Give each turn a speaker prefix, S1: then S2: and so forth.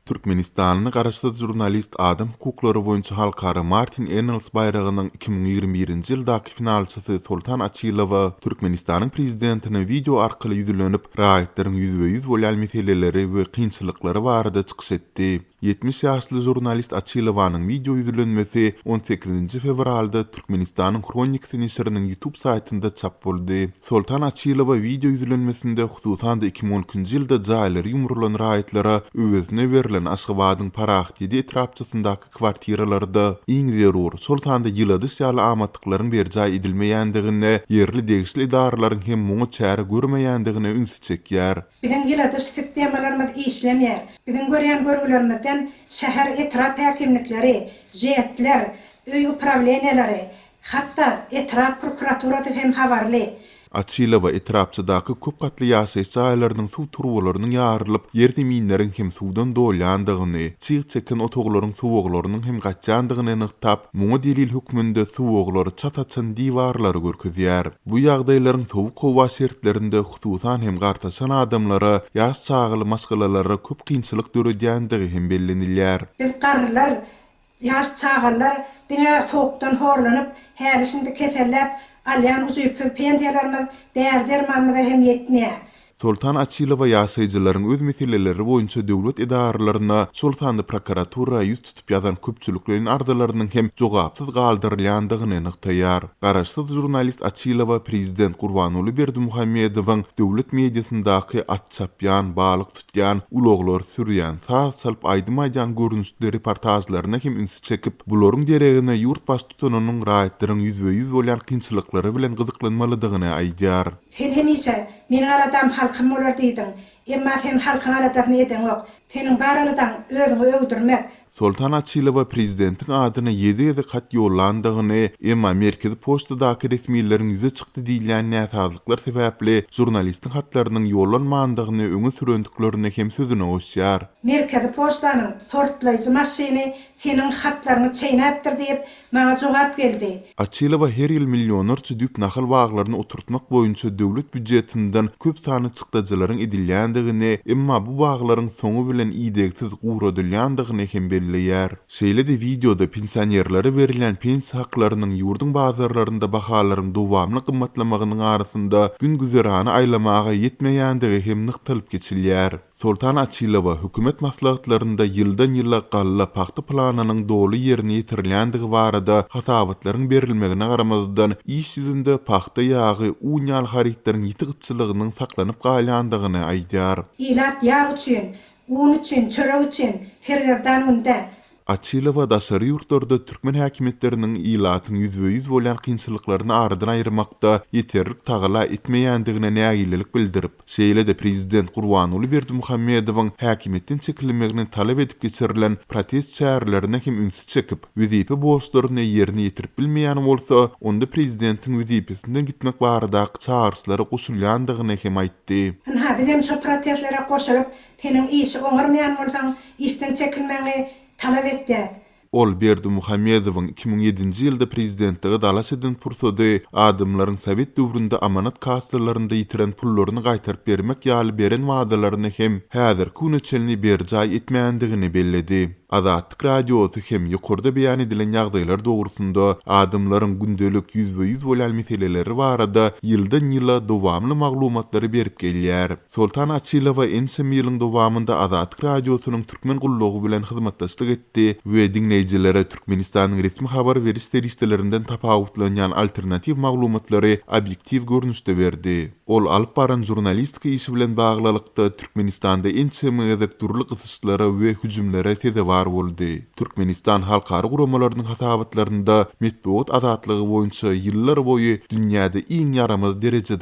S1: Türkmenistanly garaşsyz žurnalist adam hukuklary boýunça halkara Martin Ennals baýragynyň 2021-nji ýyldaky finalçysy Soltan Açylowa Türkmenistanyň prezidentine wideo arkaly ýüzlenip, raýatlaryň ýüzbe-ýüz bolýan meseleleri we kynçylyklary barada çykyş etdi. 70 ýaşly žurnalist Açylowanyň wideo ýüzlenmesi on sekizinji fewralda Türkmenistanyň Hronikasy neşiriniň YouTube saýtynda çap boldy. Soltan Açylowa wideo ýüzlenmesinde hususan-da 2012-nji ýylda jaýlary ýumrulan raýatlara öwezine berlen Aşgabadyň Parahat ýedi etrapçasyndaky kwartiralarda iň zerur, şol sanda ýyladyş ýaly amatlyklaryň berjaý edilmeýändigine, ýerli degişli edaralaryň hem muňa çäre görmeýändigine ünsi çekýär.
S2: Biziň ýyladyş sistemalarymyz işlemeýär. Biziň görýän görgülerimizden şäher, etrap häkimlikleri, ŽED-ler, öý uprawleniýaleri, hatda etrap prokuraturasy hem habarly.
S1: Açylowa etrapçadaky köp gatly ýaşaýyş jaýlarynyň suw turbalarynyň ýarylyp, ýerzeminleriň hem suwdan dolýandygyny, çyg çeken otaglaryň suwaglarynyň hem gaçýandygyny nygtap, muňa delil hökmünde suwaglary çat açan diwarlary görkezýär. Bu ýagdaýlaryň sowuk howa şertlerinde hususan hem gartaşan adamlara, ýaş çagaly maşgalalara köp kynçylyk döredýändigi hem bellenilýär.
S2: Biz garrylar, ýaş çagalylar diňe sowukdan horlanyp, häli-şindi keselläp, alýan ujypsyz pensiýalarymyz däri-dermanymyza hem ýetmeýär.
S1: Soltan Açylowa ýaşaýjylaryň öz meseleleri boýunça döwlet edaralaryna, şol sanda prokuratura ýüz tutup ýazan köpçülikleýin arzalarynyň hem jogapsyz galdyrylýandygyny nygtaýar. Garaşsyz žurnalist Açylowa prezident Gurbanguly Berdimuhamedowyň döwlet mediasyndaky at çapýan, balyk tutýan, ulaglar sürýän, saz çalyp aýdym aýdýan görnüşli reportažlaryna hem ünsi çekip, bularyň deregine ýurt baştutanynyň raýatlaryň ýüzbe-ýüz bolýan kynçylyklary bilen gyzyklanmalydygyny aýdýar.
S2: Sen hemişe, Meniň aladam halkym bolar diýdiň. Emma sen halkyň aladasyny edeňok. Seniň bar aladaň özüňi öwdürmek.
S1: Soltan Açylowa prezidentiň adyna ýedi gezek hat ýollandygyny, emma merkezi poçtadaky resmileriň ýüze çykdy diýilýän näsazlyklar sebäpli žurnalistiň hatlarynyň ýollanmandygyny öňe sürendiklerini hem sözüne goşýar.
S2: Merkezi poçtanyň sortlaýjy maşyny seniň hatlaryňy çeýnäpdir diýip, maňa jogap geldi.
S1: Açylowa her ýyl millionlarça düýp nahal baglaryny oturtmak boýunça döwlet býujetinden köp sanly çykdajylaryň edilýändigini, emma bu baglaryň soňy bilen idegsiz guradylýandygyny hem belleýär. Şeýle-de wideoda pensionerlere berilýän pensiýa haklarynyň ýurduň bazarlarynda bahalaryň dowamly gymmatlamagynyň arasynda gün-güzerany aýlamaga ýetmeýändigi hem nygtalyp geçilýär. Soltan Açylowa hökümet maslahatlarynda ýyldan-ýyla galla pagta planynyň doly ýerine ýetirilýändigi barada hasabatlaryň berilmegine garamazdan, iş ýüzünde pagta ýagy, un ýaly harytlaryň ýiti gytçylygynyň saklanyp galýandygyny aýdýar.
S2: Ilat ýag üçin, un üçin, çörek üçin sergezdan günde.
S1: Açylowa daşary ýurtlarda türkmen häkimiýetleriniň ilatyň ýüzbe-ýüz bolýan kynçylyklaryny aradan aýyrmakda ýeterlik tagalla etmeýändigine nägilelik bildirip, şeýle-de prezident Gurbanguly Berdimuhamedowyň häkimiýetden çekilmegini talap edip geçirilen protest çärelerine hem ünsi çekip, wezipe borçlaryny ýerine ýetirip bilmeýän bolsa, onda prezidentiň wezipesinden gitmek baradaky çagyryşlara goşulýandygyny hem aýtdy.
S2: Ynha, bizem şo protestlere goşulyp, Seniň işi oňarmaýan bolsaň, işden çekilmegiňi talap etýäs.
S1: Ol Berdimuhamedowyň 2007-nji ýylda prezidentlige dalaş eden pursady adamlaryň sowet döwründe amanat kassalarynda ýitiren pullaryny gaýtaryp bermek ýaly beren wadalaryny hem häzirki güne çenli berjaý etmändigini belledi. Azatlyk Radiosy hem ýokarda beýan edilen ýagdaýlar dogrusynda adamlaryň gündelik ýüzbe-ýüz bolýan meseleleri barada ýyldan-ýyla dowamly maglumatlary berip gelýär. Soltan Açylowa ençeme ýylyň dowamynda Azatlyk Radiosynyň Türkmen gullugy bilen hyzmatdaşlyk etdi we diňleýjilere Türkmenistanyň resmi habar beriş serişdelerinden tapawutlanýan alternatiw maglumatlary obýektiw görnüşde berdi. Ol alyp baran žurnalistika işi bilen baglylykda Türkmenistanda ençeme gezek dürli gysyşlara we hüjümlere sezewar boldy. Türkmenistan halkara guramalarynyň hasabatlarynda metbugat azatlygy boýunça ýyllar boýy dünýäde iň ýaramaz derejede.